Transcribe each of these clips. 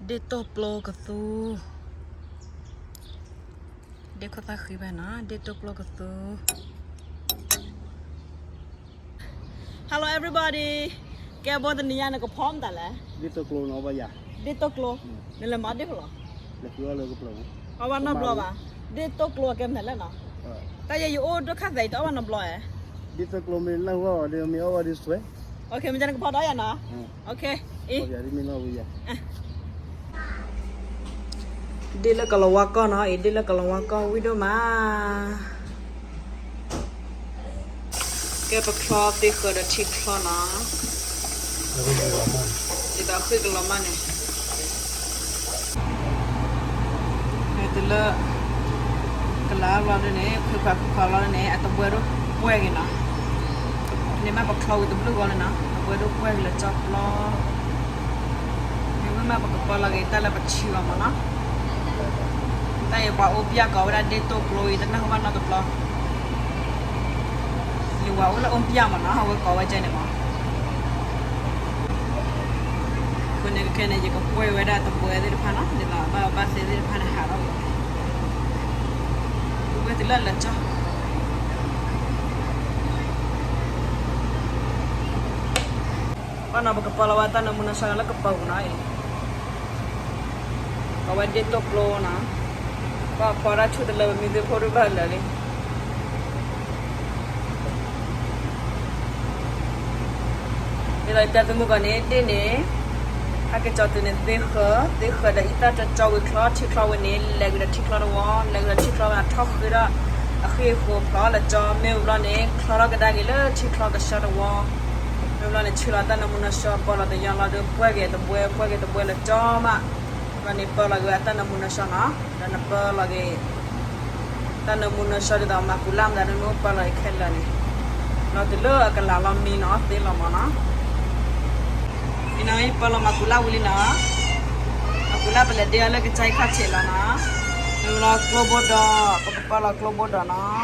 ဒ့ၣ်တိၢ်ပျိကသူ, ဒ့ၣ်ခိၣ်သၣ်ဃံဘၣ်နီၤ, ဒ့ၣ်တိၢ်ပျိကသူ. Hello everybody, ကဲဘီတနံၤညါနကဖီမတၤလဲၣ်. ဒ့ၣ်တိၢ်ကျိ, နလဲၤမၤဒ့ၣ်ဖိလီၤ. အီၣ်ဘၣ်နီတဘျီဘၣ်. ဒ့ၣ်တိၢ်ကျိကဲမနုၤလဲၣ်နီၤ. တၢ်ယဲယအိၣ်ဒိၣ်ခါသဲး ယတအီၣ်ဘၣ်နီတဘျီဧါ. ဒ့ၣ်တိၢ်ကျိမ့ၢ်နၢ်ဟူဘၣ်ဒီး မ့ၢ်အီၣ်ဘၣ်ဒ်စွဲ. မ့ၢ်နကဖီဒီးယၤနီၤ. ဒ့ၣ်လၢကလီၤဝါကီၢ်နီၤ, အံၤဒ့ၣ်လၢကလီၤဝါကီၢ်ဝံၣ်ဒိၣ်မး. ကဲပချီသ့ဃၢၤဒီးထံချီနီၤ, ဒ်သိးဃ့ၢ်ကလီၤမၢ်န့ၣ်, တုၤလၢ ကလၤဘျီဒ်န့ၣ် ဖုခွါဖုခွါဘျီဒ်န့ၣ် အတဘှဲဒိၣ်ပှဲၤက့ၤနီၤ. န့ၣ်မ့ၢ်ပချီဝံၤတဘျုးဂီၢ်လၢနီၤ, တဘှဲဒိၣ်ပှဲၤက့ၤလၢကၠီပျီ. မ့မ့ၢ်ပကပၢလီၤက့ၤတၢ်လၢပထံအီၤမးနီၤ. တၢ်အံၤပှၤအိၣ်ပျၢ်ကိးဝဲဒၣ်ဒ့ၣ်တိၢ်ကျိအံၤ တနၢ်ဟူဘၣ်နီတဘျီ. ယဝၤအိၣ်လၢအိၣ်ပျၢ်မးနီၤ, အဝဲကိးဝဲကဲန့ၣ်မး. အဃိန့ၣ်ခဲန့ၣ် ယကပှဲၤဝဲဒၣ်တဘှဲသ့ၣ်တဖၣ်နီၤ, ဒ်သိးဘၣ်ဘၣ်သ့သ့ၣ်တဖၣ်န့ၣ်ဟးထီၣ်ဝဲ, ပှဲၤတုၤလၢအလၢာ်ကၠီ. ဘၣ်နီၤ ပကပၢလီၤဝဲတၢ်နၢမူနီၢ်ဆှီလၢကပၤပူၤနီၤအံၤ, ကိးဝဲဒ့ၣ်တိၢ်ကျိနီၤ. ပှၤဖီတၢ်ဆူၣ်တလၢ ပမံၤသုဖိဒိၣ်ဘၣ်လၢာ်လံ. ဒ်သိးယတဲသုမုၢ်ဂီၤန့ၣ် ဒ့ၣ်န့ၣ် ဟဲက့ၤကၠီတုၤန့ၣ်သ့ဃၢၤ, သ့ဃၢၤဒီးအံသၣ်ကၠီကၠီဝံၤချီ ထံချီဝံၤန့ၣ် လဲၤကွံာ်ဒီးထံချီတဝီ, လဲၤကွံာ်ဒီးထံချီဝံၤန့ၣ် ထီၣ်ဃုာ်ဒီး အဃ့ၢ်အဃိးဖျိးလၢာ်ကၠီ, မ့ၢ်ဝံၤဘျီန့ၣ် ချီထီၣ်ကဒါက့ၤလၢထံချီကဆှီတဝီ. မ့ၢ်ဝံၤဘျီန့ၣ် ဆူလီၤတၢ်နၢမူနီၢ်ဆှီ ပၢလီၤတယီလီၤဒီး ပှဲၤက့ၤတဘှဲ ပှဲၤက့ၤတဘှဲလၢာ်ကၠီမး. ဘျီန့ၣ်ပၢလီၤက့ၤဝဲတၢ်နၢမူနီၢ်ဆှီနီၤ, ဒီးနပၢလီၤက့ၤ တၢ်နၢမူနီၢ်ဆှီဒ်သိးမၤကူၤလၢ်မတၤဒ်နပၢလီၤက့ၤခဲလၢာ်န့ၣ်, ဒီးတုၤလၢအကလၤလီၤမံနီၤ သ့လီၤမးနီၤ. အံၤနီၤ ယပၢလီၤမၤကူၤလၢ်ဝံၤလံနီၤ, မၤကူၤလၢ်ပလဲၤဒ့အီၤလၢကစၢ်အံၤခီၣ်ထံးလီၤနီၤ. မ့ၢ်ဝံၤလီၤကျိဘိဒီး ပကပၢလီၤကျိဘိဒီးနီၤ.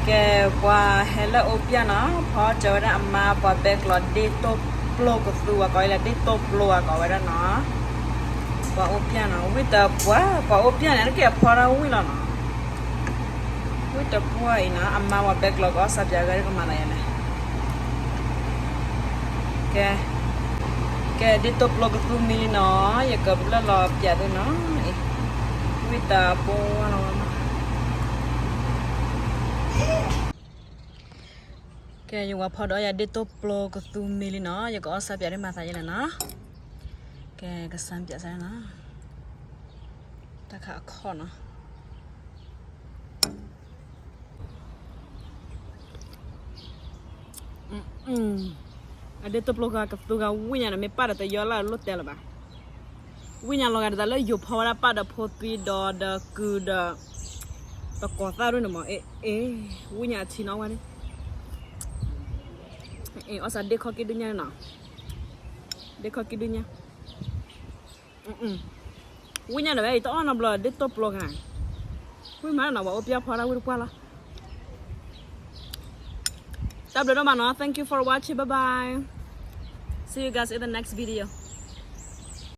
ကဲ ပှၤဟဲလၢအိၣ်ပျၢ်နီၤ, ဖီစၢၤဝဲဒၣ်အမါ ပှၤဘဲကျိးဒ့ၣ်တိၢ်ပျိကသူဝဲကိးအံၤလၢဒ့ၣ်တိၢ်ပျိအကိးဝဲဒၣ်နီၤ. ပှၤအိၣ်ပျၢ်နီၤ, ဝံၣ်တပှၢ် ပှၤအိၣ်ပျၢ်န့ၣ် တက့ၢ်အဖီတၢ်ဝံၣ်လီၤနီၤ. ဝံၣ်တပှၢ်အံၤနီၤ အမါပှၤဘဲကျိးကအီၣ်စးပၠးဂၤကမၤသးယလဲၣ်. ကဲ ကဲ ဒ့ၣ်တိၢ်ပျိကသူမံလံနီၤ, ယကဘျၢလီၤပၠးသုနီၤ, ဝံၣ်တပှၢ်လီၤဝဲမး. ကဲ ယဝၤဖီဒီးယၤ ဒ့ၣ်တိၢ်ပျိကသူမံလံနီၤ, ယကအီၣ်စးပၠးဒ်မၤသးယလဲၣ်နီၤ. ကဲ ကစးပၠးစးနီၤ, တၢ်ခးအခီၣ်နီၤ. အဒ့ၣ်တိၢ်ပျိဂၤကသူဂၤဝံၣ်ညါန့ၣ် မ့ၢ်ပၢ်ဒီးတယီလၢလိၣ်တဲလၢၤဘၣ်. ဝံၣ်ညါလီၤဂာ်ဒ်သိးလၢယိၤဖီဝဲဒၣ်ပၢ်ဒီးဖိသံဒီးဒီးကုၤဒီး တကိးသၣ်ဒိၣ်န့ၣ်မး, အ့ အ့ ဝံၣ်ညါအထံနီၤဝဲန့ၣ်, အ့အီၣ်စးဒ့ၣ်ခီၣ်ကံၢ်ဒုညါန့ၣ်နီၤ, ဒ့ၣ်ခီၣ်ကံၢ်ဒုညါ. ဝံၣ်ညါဒီးဝဲ ယတအီၣ်နီတဘျီ ဒ့ၣ်တိၢ်ပျိဂၤ, ဝံၣ်မးနီၤ ပှၤအိၣ်ပျၢ်ဖီတၢ်ဝံၣ်တပှၢ်လီၤ. တၢ်ဘျုးဒိၣ်မးနီၤ, thank you for watching, bye bye, see you guys in the next video.